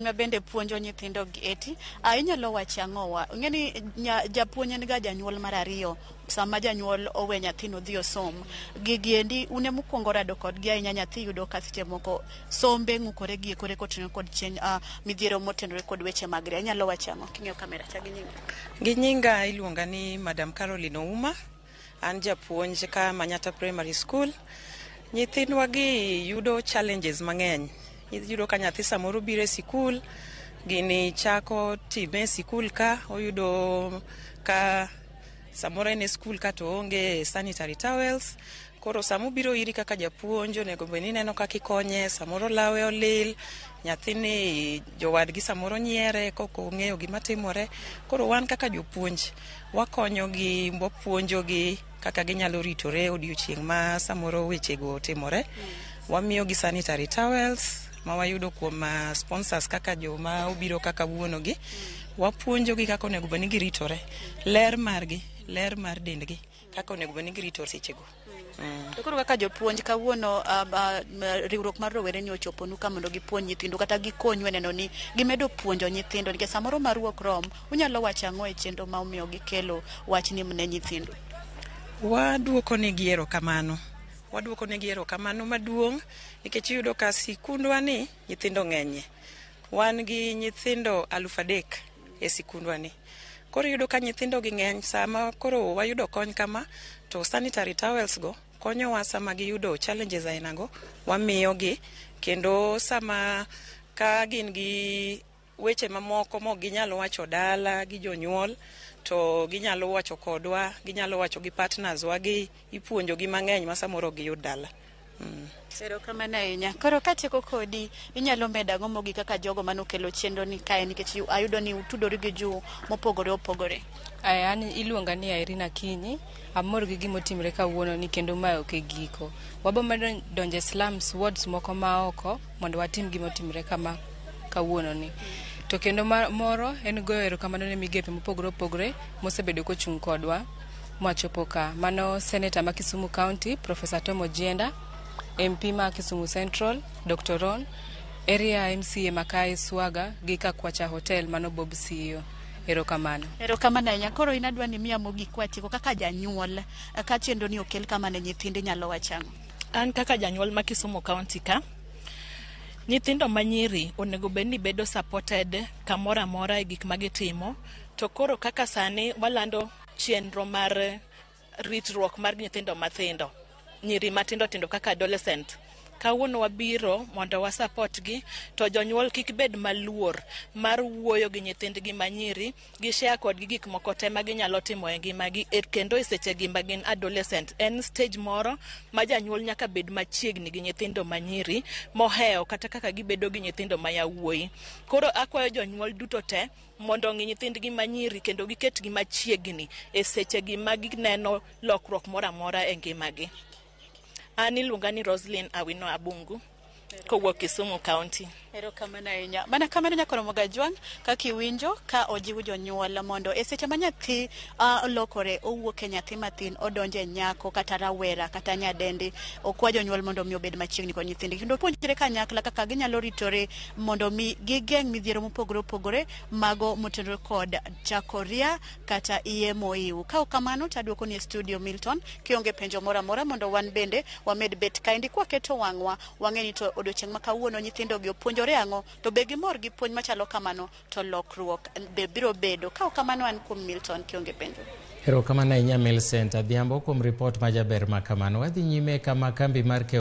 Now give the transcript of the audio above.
Ma bende puonjo nyithindo gi eti inyalo wacho ang'owa ing'e ni japuonj en ga janyuol mar ariyo sama janyuol owe nyathino odhi osom gigi endi un emokwongo rado kodgi ahinya. Nyathi yudo ka seche moko sombe ng'ukore gi kore kotenore kod chen midhiero motenore kod weche mag ria. Inyalo wacho ang'o king'iyo kamera cha gi nyingi? Gi nyinga iluonga ni Madam Caroline Ouma. An japuonj ka Manyata Primary School. Nyithindwa gi yudo challenges mang'eny. Iyudo ka nyathi samoro biro e sikul, gini chako time e sikul ka, oyudo ka samoro en e skul ka to oonge sanitary towels. Koro samobiro iri kaka japuonj onego bed ni ineno kaka ikonye, samoro lawe olil, nyathini jowadgi samoro nyiere kok ong'eyo gima timore. Koro wan kaka jopuonj wakonyogi, wapuonjogi kaka ginyalo ritore odiochieng' ma samoro wechego otimore. Wamiyogi sanitary towels ma wayudo kuom sponsors kaka joma obiro kaka wuono gi. Wapuonjogi kaka onego bed ni giritore, ler margi, ler mar dendgi, kaka onego bed ni girito sechego. To koro kaka jopuonj kawuono riwruok mar rowere ni ochoponu ka mondo gipuonj nyithindo kata gikonyu e neno ni gimedo puonjo nyithindo nikech samoro maru ok rom. Unyalo wacho ang'o e chenro ma omiyo gikelo wachni ne nyithindo? Waduoko negi erokamano. Waduoko negi erokamano maduong' nikech iyudo ka sikundwa ni nyithindo ng'enyie. Wan gi nyithindo 3000 e sikundwa ni. Koro iyudo ka nyithindo gi ng'eny, sama koro wayudo kony kama to sanitary towels go konyowa sama giyudo challenges aina go, wamiyogi kendo sama ka gin gi weche mamoko mok ginyal wacho dala gi jonyuol to ginyalo wacho kodwa, ginyalo wacho gi partners wa gi ipuonjogi mang'eny ma samoro ok giyud dala. Erokamano ahinya. Koro katieko kodi, inyalo medo ang'o mogik kaka jogo manokelo chenro ni kae nikech ayudo ni utudori gi jo mopogore opogore. Aya, an iluonga ni Irene Akinyi. Amor gi gimotimre kawuono ni kendo mae ok e giko. Wabo medo donjo e slums wards moko ma oko mondo watim gimotimre kama kawuono ni. To kendo moro en goyo erokamano ne migepe mopogore opogore mosebedo kochung' kodwa mwachopo ka. Mano Senator ma Kisumu County, Professor Tom Ojienda, MP ma Kisumu Central, Dr. Ron, Area MCA Makai Swaga gi Kakwacha Hotel mano Bob CEO. Erokamano. Erokamano ahinya. Koro in adwa ni miya mogik kwatieko kaka janyuol ka chenro ni okel kama ne nyithindi nyalo wacho ang'o? An kaka janyuol ma Kisumu County ka, nyithindo manyiri onego bed ni bedo supported kamoro amora e gik ma gitimo. To koro kaka sani walando chenro mar ritruok mar nyithindo mathindo, nyiri matindo tindo kaka adolescent. Kawuono wabiro mondo wa support gi, to jonyuol kik bed maluor mar wuoyo gi nyithindgi manyiri, gi share kodgi gik moko te ma ginyalo timo e ngimagi kendo e seche gi ma gin adolescent. En stage moro ma janyuol nyaka bed machiegni gi nyithindo manyiri mohewo kata kaka gibedo gi nyithindo ma yawuoyi. Koro akwayo jonyuol duto te mondo ong'i nyithindgi manyiri kendo giketgi machiegni e seche gi ma gineno lokruok moro amora e ngimagi. An iluonga ni Roslyn Awino Abungu kowuok Kisumu County. Erokamano ahinya. Mana kamano nyakoromo Gajwang' kaka iwinjo ka ojiw jonyuol mondo e seche ma nyathi lokore owuok e nyathi mathin odonjo e nyako kata rawera kata nyadendi, okwa jonyuol mondo mi obed machiegni kod nyithindgi kendo puonjre kanyakla kaka ginyalo ritore mondo mi gigeng' midhiero mopogore opogore mago motenore kod chako ria kata iye moiw. Ka ok kamano to aduoko ni e studio Milton kionge penjo moro amora mondo wan bende wamed bet kaendi kwaketo wang'wa wang'e ni to odiochieng' ma kawuono nyithindo gi opuonjore ang'o to be gimor gi puonj machalo kamano to lokruok be biro bedo. Ka ok kamano an kuom Milton kionge penjo. Erokamano ahinya Millicent Adhiambo kuom ripot majaber ma kamano. Wadhi nyime kama kambi mar